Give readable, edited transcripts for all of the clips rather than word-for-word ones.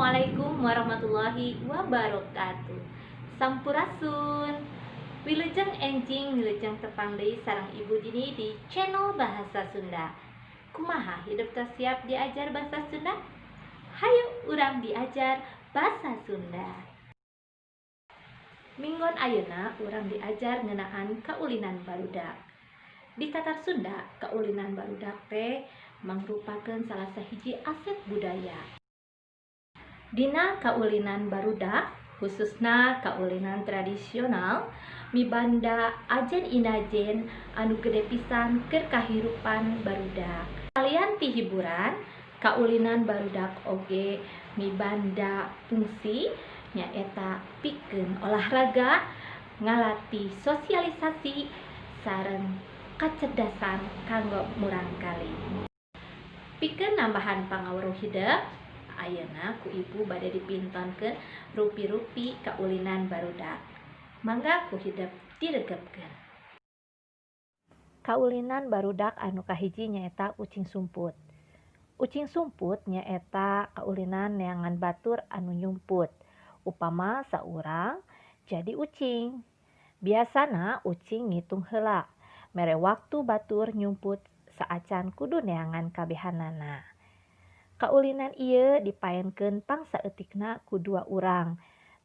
Assalamualaikum warahmatullahi wabarakatuh. Sampurasun. Wilujeng enjing, wilujeng tepang deui sareng Ibu Dini di channel Bahasa Sunda. Kumaha hidup teh siap diajar bahasa Sunda? Hayu urang diajar bahasa Sunda. Minggon ayeuna urang diajar ngeunaan kaulinan barudak. Di Tatar Sunda, kaulinan barudak teh mangrupakeun salah sahiji aset budaya. Dina kaulinan barudak, khususna kaulinan tradisional, mibanda ajen inajen anu gede pisan keur kahirupan barudak. Salian ti hiburan, kaulinan barudak oge mibanda fungsi nyaeta pikeun olahraga, ngalatih sosialisasi sareng kacerdasan kanggo murangkalih. Pikeun nambahan pangaweruh hidep, ayeuna ku ibu bade dipintonkeun rupi-rupi kaulinan barudak. Mangga ku hidep diregepkeun. Kaulinan barudak anu kahiji nyaeta ucing sumput. Ucing sumput nyaeta kaulinan neangan batur anu nyumput. Upama saurang jadi ucing. Biasana ucing ngitung heula, mere waktu batur nyumput saacan kudu neangan kabehanana. Kaulinan ieu dipaenkeun pangsaeutikna ku dua urang,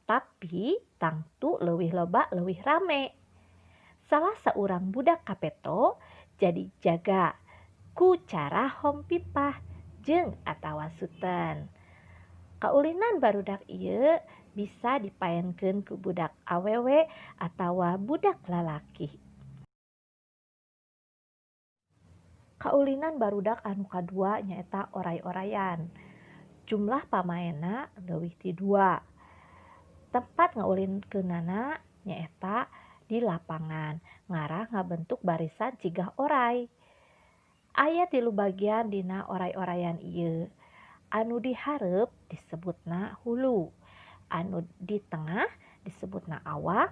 tapi tangtu leuwih loba leuwih rame. Salah saurang budak kapeto jadi jaga ku cara hompipah jeung atawa suten. Kaulinan barudak ieu bisa dipaenkeun ku budak awewe atawa budak lalaki. Kaulinan barudak anu kadua nyaeta oray-orayan. Jumlah pamaenna leuwih ti 2. Tempat ngaulinkeunana nyaeta di lapangan, ngarah ngabentuk barisan cigah oray. Aya 3 bagian dina oray-orayan ieu. Anu dihareup disebutna hulu, anu di tengah disebutna awak,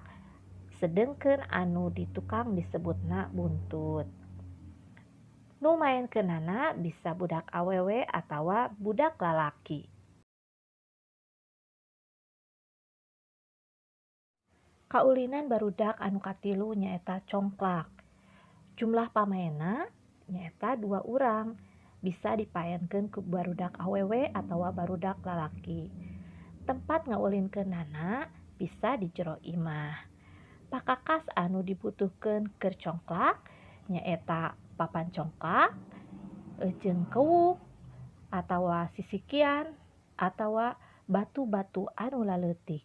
sedengkeun anu di tukang disebutna buntut. Nu maenkeunana bisa budak awewe atawa budak lalaki. Kaulinan barudak anu katilu nyaeta congklak. Jumlah pamaenna nyaeta 2 urang, bisa dipaenkeun ku barudak awewe atawa barudak lalaki. Tempat ngaulinkeunana bisa di jero imah. Pakakas anu dibutuhkeun keur congklak nyaeta papan congklak, jeung kewuk atawa sisikian atawa batu-batu anu laleutik.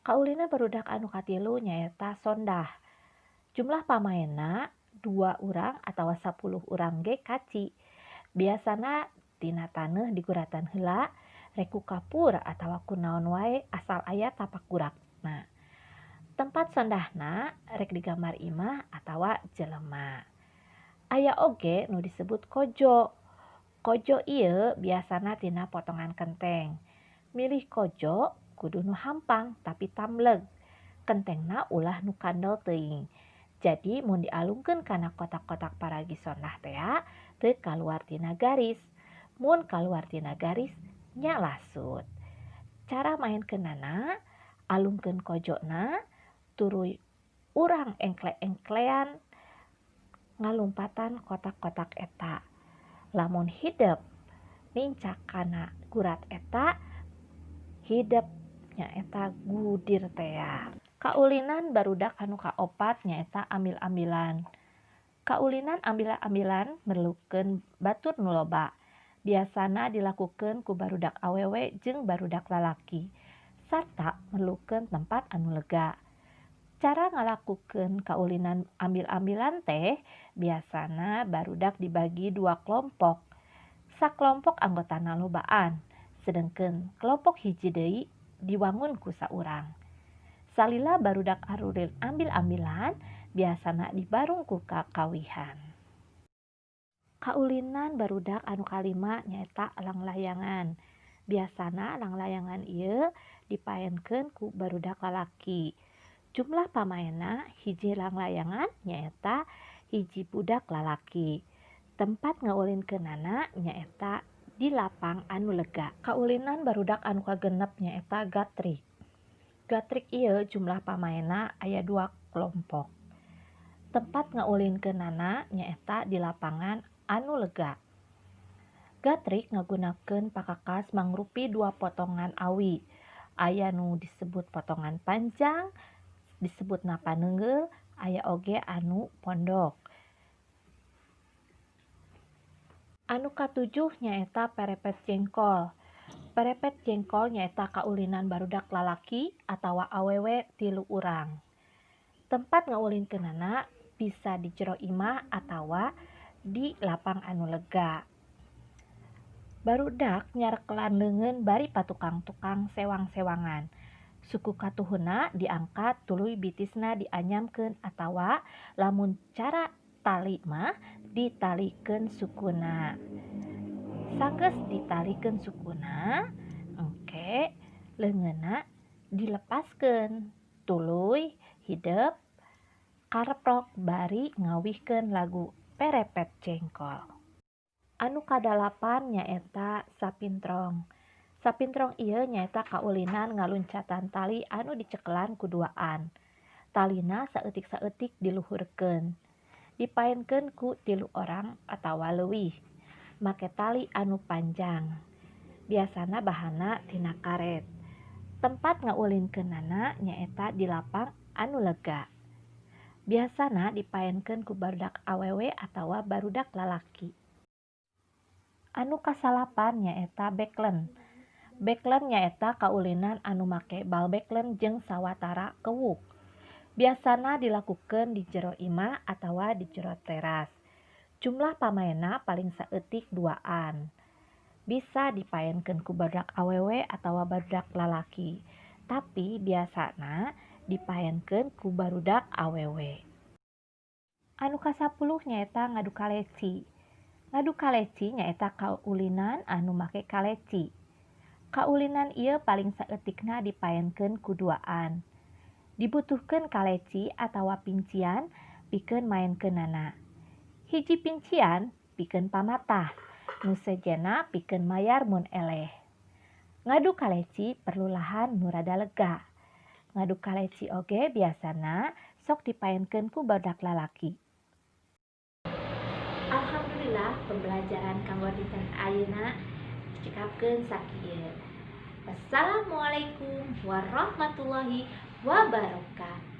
Kaulinan barudak anu katilu nyaeta sondah. Jumlah pamaenna 2 urang atawa 10 urang ge kaci. Biasana tina taneuh diguratan heula, rek ku kapur atawa ku naon wae asal aya tapak guratna. Tempat sondahna rek digambar imah atawa jelema. Aya oge nu disebut kojo. Kojo ieu biasana tina potongan kenteng. Milih kojo kudu nu hampang tapi tamleg. Kentengna ulah nu kandel teuing. Jadi mun dialungkeun kana kotak-kotak paragi sondah tea teu kaluar tina garis. Mun kaluar tina garis nya lasut. Cara maenkeunana alungkeun kojona tuluy urang engkle-engklean ngalumpatan kotak-kotak eta. Lamun hidep nincak kana gurat eta, hidep nyaeta gudir tea. Kaulinan barudak anu kaopat nyaeta ambil-ambilan. Kaulinan ambil-ambilan merlukeun batur nu loba. Biasana dilakukeun ku barudak awewe jeung barudak lalaki, sarta merlukeun tempat anu lega. Cara ngalakukeun kaulinan ambil-ambilan teh biasana barudak dibagi 2 kelompok. Sakelompok anggotana lobaan, sedengkeun kelompok hiji deui diwangun ku saurang. Salila barudak aruril ambil-ambilan biasana dibarung ku kakawihan. Kaulinan barudak anu kalima nyaeta langlayangan. Biasana langlayangan ieu dipaenkeun ku barudak lalaki. Jumlah pamaenna hiji langlayangan nyaeta hiji budak lalaki. Tempat ngaulinkeunana nyaeta di lapang anu lega. Kaulinan barudak anu kagenep nyaeta gatrik. Gatrik ieu jumlah pamaenna aya 2 kelompok. Tempat ngaulinkeunana nyaeta di lapangan anu lega. Gatrik ngagunakeun pakakas mangrupi 2 potongan awi. Aya nu disebut potongan panjang, disebutna paneunggeul, aya oge anu pondok. Anu katujuh nyaeta perepet jengkol. Perepet jengkol nyaeta kaulinan barudak lalaki atawa awewe 3 urang. Tempat ngaulinkeunana bisa di jero imah atawa di lapang anu lega. Barudak nyarekelan leungeun bari patukang-tukang sewang-sewangan. Suku katuhuna diangkat tuluy bitisna dianyamkeun atawa lamun cara tali mah ditalikeun sukuna. Sanggeus ditalikeun sukuna, engke leungeunna dilepaskeun tuluy hidep kareprok bari ngawihkeun lagu Perepet Jengkol. Anu kadalapan nyaeta sapintrong. Sapintrong ieu nyaeta kaulinan ngaluncatan tali anu dicekelan ku duaan. Talina saeutik-saeutik diluhurkeun. Dipaenkeun ku 3 orang atawa leuwih. Make tali anu panjang. Biasana bahanna tina karet. Tempat ngaulinkeunana nyaeta di lapang anu lega. Biasana dipaenkeun ku barudak awewe atawa barudak lalaki. Anu kasalapan nyaeta beklen. Beklen nyaeta kaulinan anu make bal beklen jeung sawatara kewuk. Biasana dilakukeun di jero imah atawa di jero teras. Jumlah pamaenna paling saeutik 2an. Bisa dipaenkeun ku barudak awewe atawa barudak lalaki, tapi biasana dipaenkeun ku barudak awewe. Anu kasapuluh nyaeta ngadu kaleci. Ngadu kaleci nyaeta kaulinan anu make kaleci. Kaulinan ieu paling saeutikna dipaenkeun ku 2an. Dibutuhkeun kaleci atawa pincian pikeun maenkeunana. Hiji pincian pikeun pamatah, nu sejenna pikeun mayar mun eleh. Ngadu kaleci perlu lahan nu rada lega. Ngadu kaleci oge biasana sok dipaenkeun ku barudak lalaki. Alhamdulillah pembelajaran kanggo dinten ayeuna dicekapkeun sakieu. Wassalamualaikum warahmatullahi wabarakatuh.